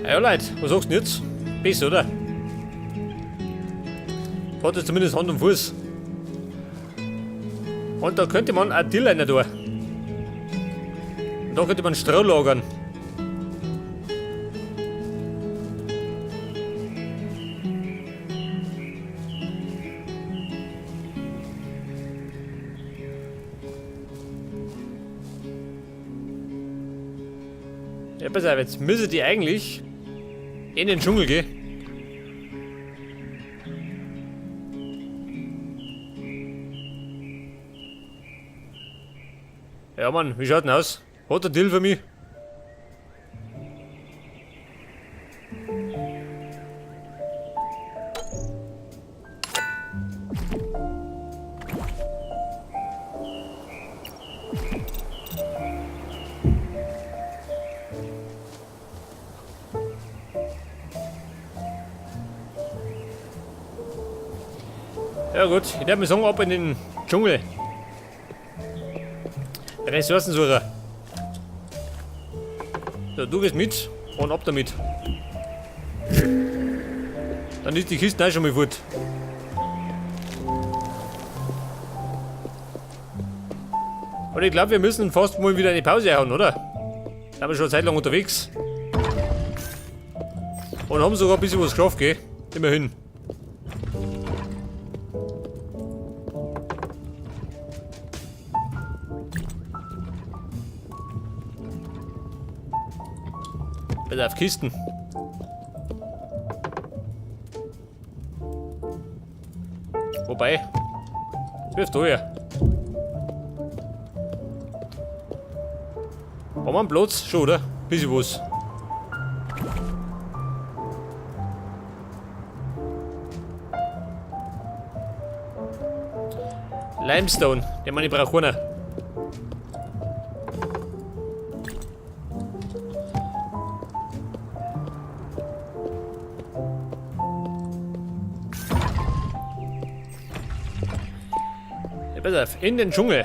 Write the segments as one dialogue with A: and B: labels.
A: Ja Leute, was sagst du denn jetzt? Besser, oder? Hat es zumindest Hand und Fuß. Und da könnte man auch Dill rein tun. Und da könnte man Stroh lagern. Ja, pass auf, jetzt müssen die eigentlich in den Dschungel gehen. Ja Mann, wie schaut denn aus? Hat der Deal für mich? Ja gut, ich werde mir sagen, ab in den Dschungel. Ressourcensucher. So, du gehst mit und ab damit. Dann ist die Kiste auch schon mal fort. Und ich glaube, wir müssen fast mal wieder eine Pause haben, oder? Da sind wir schon eine Zeit lang unterwegs. Und haben sogar ein bisschen was geschafft, gell? Immerhin. Pass auf, Kisten. Wobei, wirf da her. Haben wir einen Platz? Schon, oder? Bisschen was. Limestone, den man nicht braucht keiner. Ja, pass auf, in den Dschungel.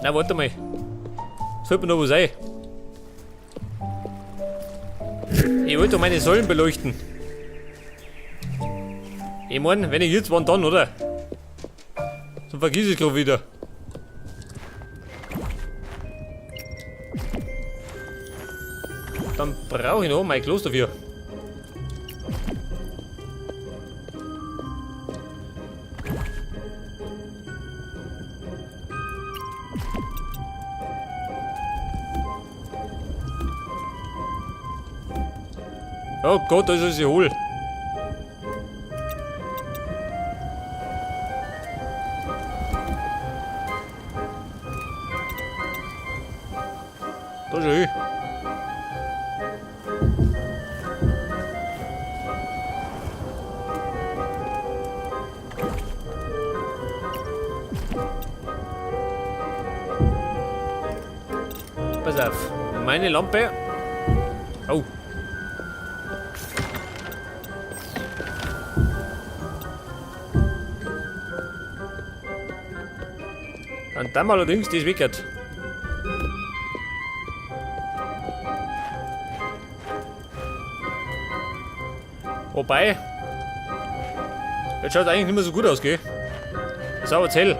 A: Na, warte mal. Es fällt mir noch was ein. Ich wollte doch meine Säulen beleuchten. Ich mein, wenn ich jetzt, wann dann, oder? Dann vergiss ich grad wieder. Dann brauche ich noch mein Kloster dafür. Oh Gott, da ist sie hohl. Da schau ich. Pass auf, meine Lampe. Oh. Und dann allerdings das weckert. Wobei, jetzt schaut eigentlich nicht mehr so gut aus, gell? Ist aber hell.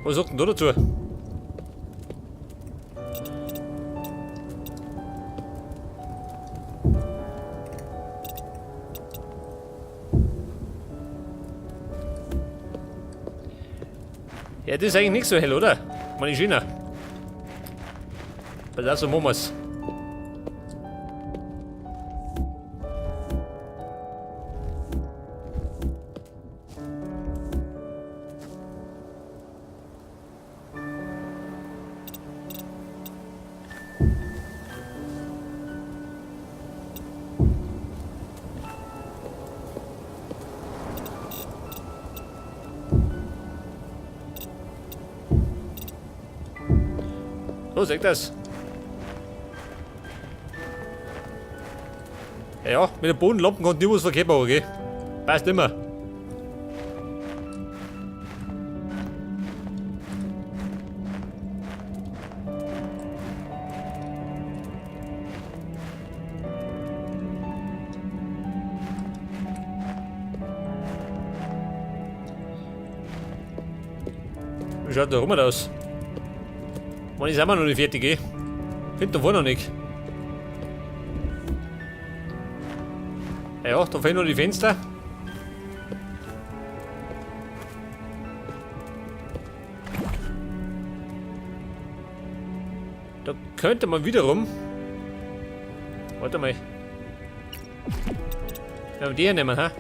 A: Was sagt denn da dazu? Ja, das ist eigentlich nicht so hell, oder? Meine schöner. Pass auf, so machen wir's. So, seht das. Ja, mit den Bodenlampen kann niemand was verkehrt machen, gell? Passt immer. Wie schaut da rum aus? Mann, ist auch noch nicht fertig, eh? Find da wohl noch nicht. Ja, da fehlen noch die Fenster. Da könnte man wiederum. Warte mal. Wenn wir die hier nehmen, ha?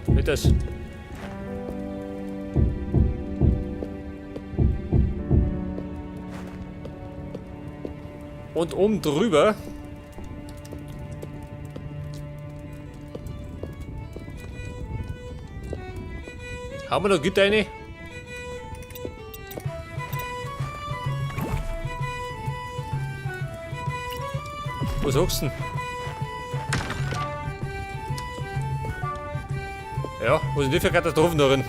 A: Wird das. Und oben drüber. Haben wir noch Gitter rein? Was sagst du denn? Ja, was sind die für Katastrophen darin?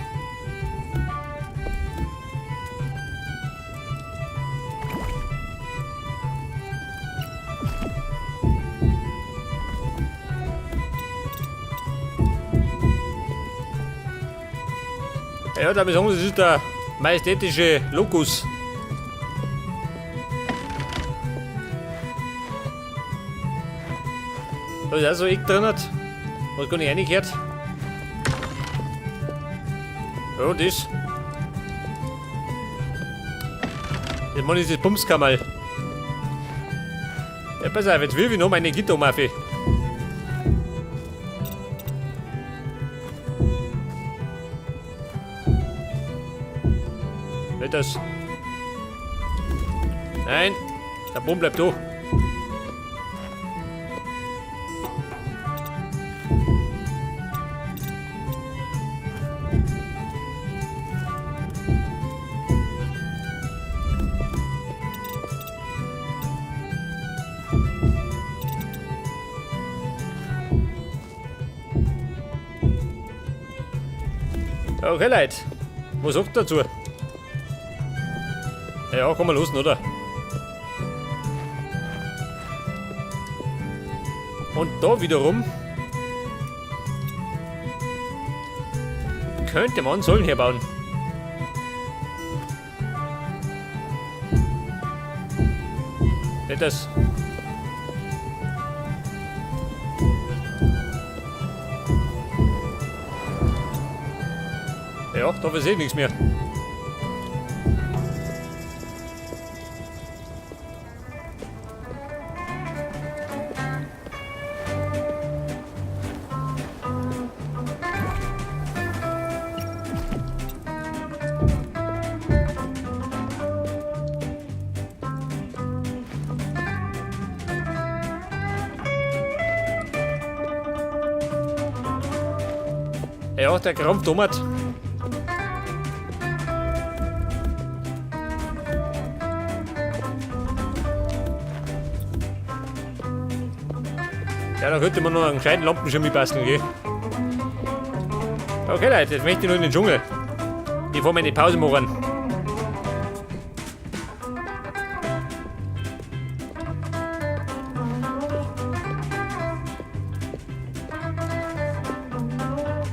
A: Ja, da sagen, das ist der majestätische Lokus. Da ist auch so Eck drin, was gar nicht reingehört. Ja, das. Das Mann ist das Bumskammerl. Ja, pass auf, jetzt will ich noch meine Gitter um auf. Nicht das. Nein, der Boden bleibt da. Okay, Leute. Was sagt dazu? Ja, kann man losen, oder? Und da wiederum könnte man Säulen herbauen. Nicht das. Ja, da weiß ich nichts mehr. Ja, der Krampf dummert. Ja, da könnte man noch einen kleinen Lampenschirm basteln, gell? Okay, Leute, jetzt möchte ich noch in den Dschungel. Bevor wir eine Pause machen.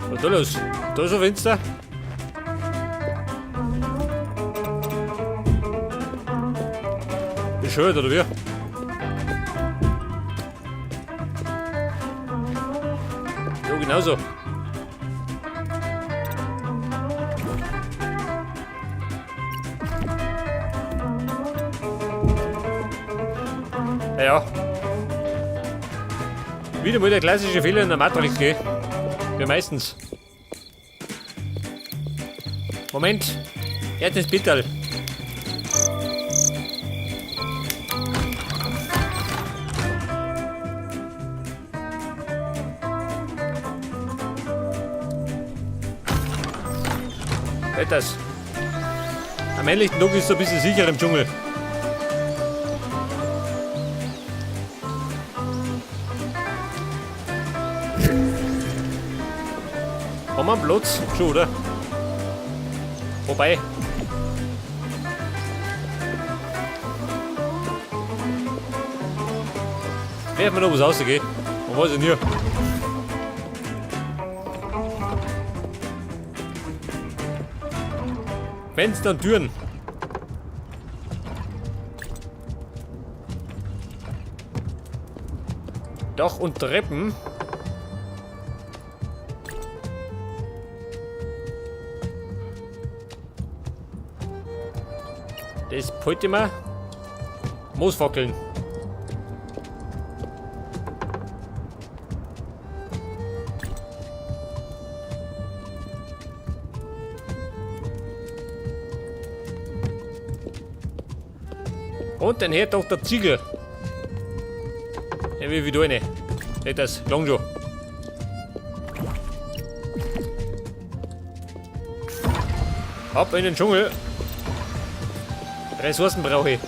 A: Was ist da los? Da ist ein Fenster. Bescheuert, oder wie? Jo, genauso. Ja, ja. Wieder mal der klassische Fehler in der Matrix, gell? Wie meistens. Moment. Jetzt ist Bitterl. Das. Am helllichten Tag ist es ein bisschen sicherer im Dschungel. Haben wir einen Platz? Schon, oder? Wobei. Werfen wir noch was raus, gell? Man weiß ja nie. Fenster und Türen. Dach und Treppen. Das wollte ich. Moosfackeln. Und den Herr Dr. Ziegel. Der will wieder rein. Nicht das, lang schon. Ab in den Dschungel. Ressourcen brauche ich.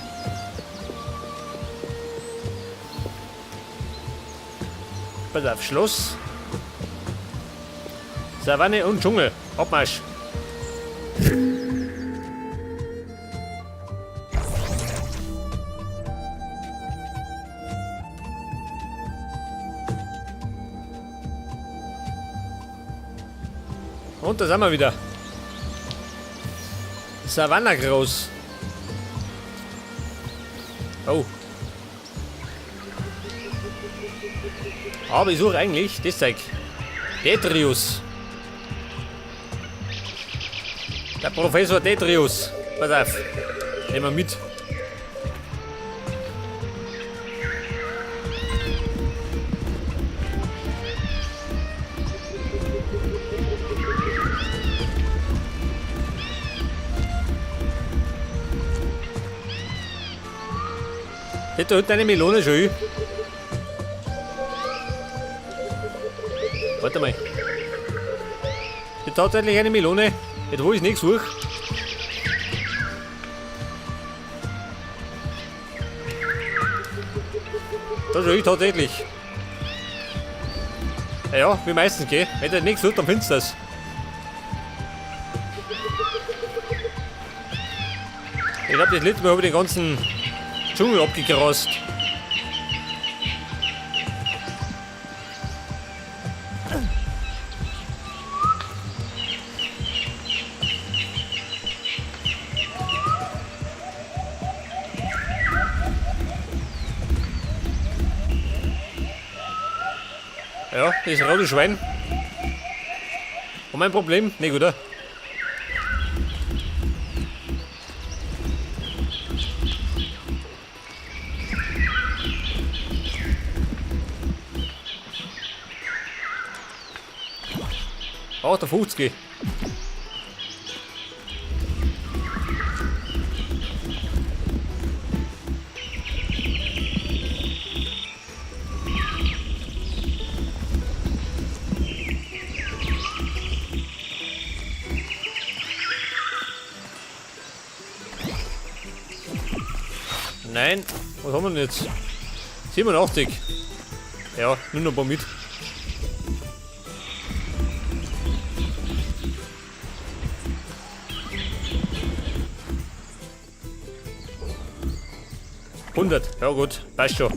A: Pass auf, Schloss. Savanne und Dschungel. Abmarsch. Und da sind wir wieder. Savanna groß. Oh. Aber ich suche eigentlich das Zeug. Detrius. Der Professor Detrius. Pass auf. Nehmen wir mit. Hätte heute eine Melone schon. Warte mal. Jetzt tatsächlich eine Melone. Jetzt wo ich nichts suche. Da schau ich tatsächlich. Ja, wie meistens, gell? Wenn du nichts suchst, dann findest du das. Ich glaube, das letzte Mal habe ich den ganzen Dschungel abgegrast. Ja, das rote Schwein. Und mein Problem? Nicht, oder? 58. Nein, was haben wir denn jetzt? 87. Ja, nur noch ein paar mit. 100, ja gut, passt schon.